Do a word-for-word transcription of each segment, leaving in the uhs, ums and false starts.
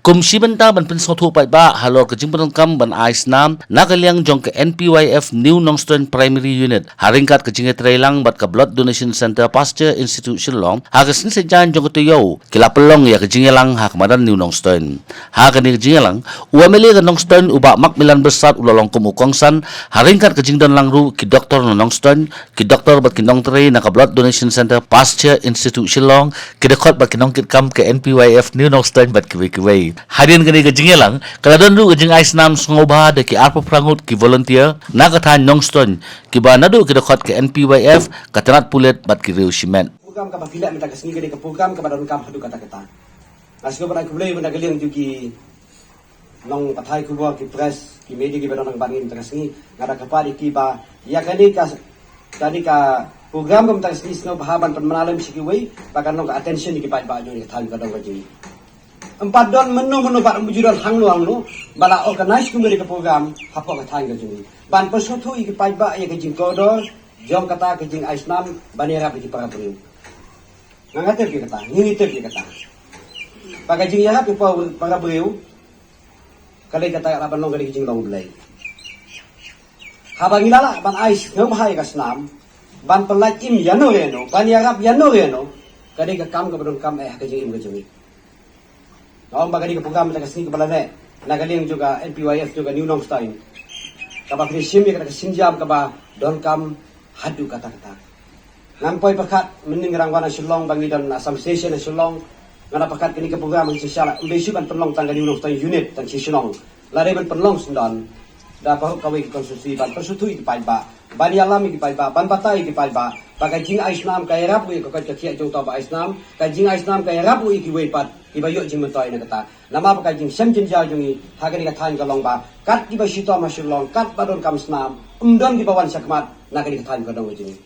Kum shi bynta ban pynsngewthuh paidbah halor ka jingpyndonkam ban ai snam na ka liang jong ka N P Y F New Nongstoin Primary Unit, ha ryngkat ka jingïatreilang bad ka Blood Donation Center Pasteur Institute Shillong, ha ka sngi Saitjaiñ jong ka taïew, ki la pynlong ïa ka jingïalang ha ka madan New Nongstoin. Ha kane ka jingïalang, u M L A ka Nongstoin, u Bah Macmillan Byrsat, u la long kum u kongsan, ha ryngkat ka jingdon lang ruh ki doktor na Nongstoin, ki doktor bad ki nongtrei na ka Blood Donation Center Pasteur Institute Shillong, ki dkhot bad ki nongkitkam ka N P Y F New Nongstoin bad kiwei kiwei. Hadien kane ka jingïalang, ka la don ruh ka jingai snam sngewbha da ki arphew phra ngut ki volunteer na ka thaiñ Nongstoin, kiba naduh ki dkhot ka N P Y F, ka tnat pulit bad ki riew shimet. Program kaba phi leh mynta ka sngi ka dei ka program kaba donkam haduh katta katta. Nga sngewbha ban ai khublei mynta ka liang jong ki nongpathai khubor, ki press, ki media kiba don hangne mynta ka sngi. Nga da kyrpad ïa ki ba ïa kane ka, kane ka program kaba mynta ka sngi sngewbha ban pynmynta lem sha kiwei ba kan long ka attention ïa ki paidbah jong ngi ka thaiñ ka dong ka jong ngi. Ym pat don mynno mynno, pat ym ju don hangno hangno ba la organize kum kane ka program hapoh ka thaiñ ka jong ngi ban pynsngewthuh ïa ki paidbah ïa ka jingkordor jong kata ka jingai snam ban ïarap ïa ki para briew. Nga nga tip ïa kata, ngi ngi tip ïa kata. Ba ka jingïarap ïa para, para briew ka dei kata ka lah ban long ka dei ka jinglong U Blei. Haba ngi la lah ban ai sngewbha ïa ka snam ban pyllait im ïano ïano, ban ïarap ïano ïano, ka dei ka kam kaba donkam eh ha ka jingim ka jong ngi. Nga ong ba kane ka program mynta ka sngi kaba la leh na ka liang jong ka N P Y F jong ka New Nongstoin, kaba kane shim ïa kata ka sienjam kaba donkam haduh katta katta. Ngan poi pyrkhat mynnin nga dang wan na Shillong ba ngi don Assam Station na Shillong. Nga da pyrkhat kane ka program ngi shisha la ym dei shuh ban pynlong tang ka New Nongstoin unit tang shi shnong, la dei ban pynlong syndon da baroh kawei ka constituency ban pynsngewthuh ïa ki paidbah, ban ïalam ïa ki paidbah, ban batai ïa ki paidbah ba ka jingai snam ka ïarap ruh ïa ka koit ka khiah jong uta uba ai snam, ka jingai snam ka ïarap ruh ïa kiwei pat kiba ïoh jingmyntoi na kata. Namar ba ka jingshem jynjar jong ngi ha kane ka thaiñ ka long ba kat kiba shitom ha Shillong, kat ba donkam snam, ym don kiba wan shakhmat na kane ka thaiñ ka dong ka jong ngi.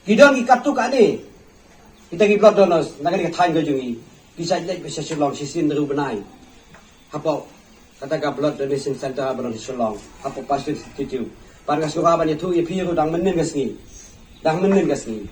Ki don ki katto katne kita ki blood donors na kane ka thaiñ ka jong ngi, ki shait leit beit sha Shillong shisien hynriew bnai hapoh kata ka Blood Donation Center ba don ha Shillong, hapoh Pasteur Institute. Bad nga sngewbha ban ïathuh ïa phi ruh, dang mynnin ka sngi, dang mynnin ka sngi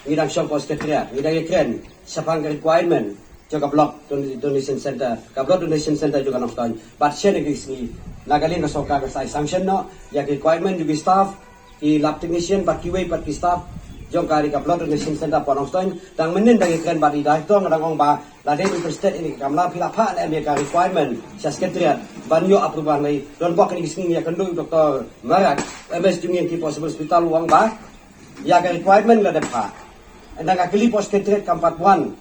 ngi dang shong hapoh Secretariat, ngi dang ïakren shaphang ka requirement jong ka Blood Don-, Donation Center, ka Blood Donation Center jong ka Nongstoin. Bad shen ïa ka sngi, na ka liang ka sorkar ka sa ai sanction noh ïa ka requirement jong ki staff, ki lab technician bad kiwei pat ki staff jong ka ri ka Blood Donation Center hapoh Nongstoin. Dang mynnin dang ïakren bad i director, nga dang ong ba lada interested ïa kane ka kamra, phi la phah lem ïa ka requirement sha Secretariat ban ïoh approval. Ngi don bok kine ki sngi ïakynduh u Doctor Marak, M S jong ngi hapoh Civil Hospital, u ong ba ïa ka requirement la dep phah. Ynda nga kylli hapoh Secretariat kam pat wan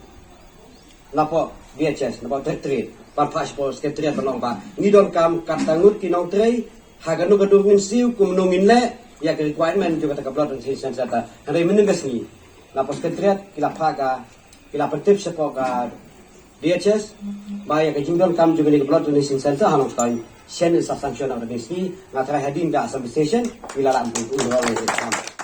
napoh D H S, napoh Directorate, ban phah shapoh Secretariat ban ong ba ngi donkam katto ngut ki nongtrei, ha kano kano ngin siew, kumno ngin leh ïa ka requirement jong kata ka Blood Donation Center. Hynrei mynnin ka sngi napoh Secretariat ki la phah ka, ki la pyntip shapoh ka D H S ba ïa ka jingdonkam jong kane ka Blood Donation Center ha Nongstoin, shen sa sanction ha kane ka sngi. Nga tharai hadien ka Assembly Session ngi la lah ban pynroi ïa ka.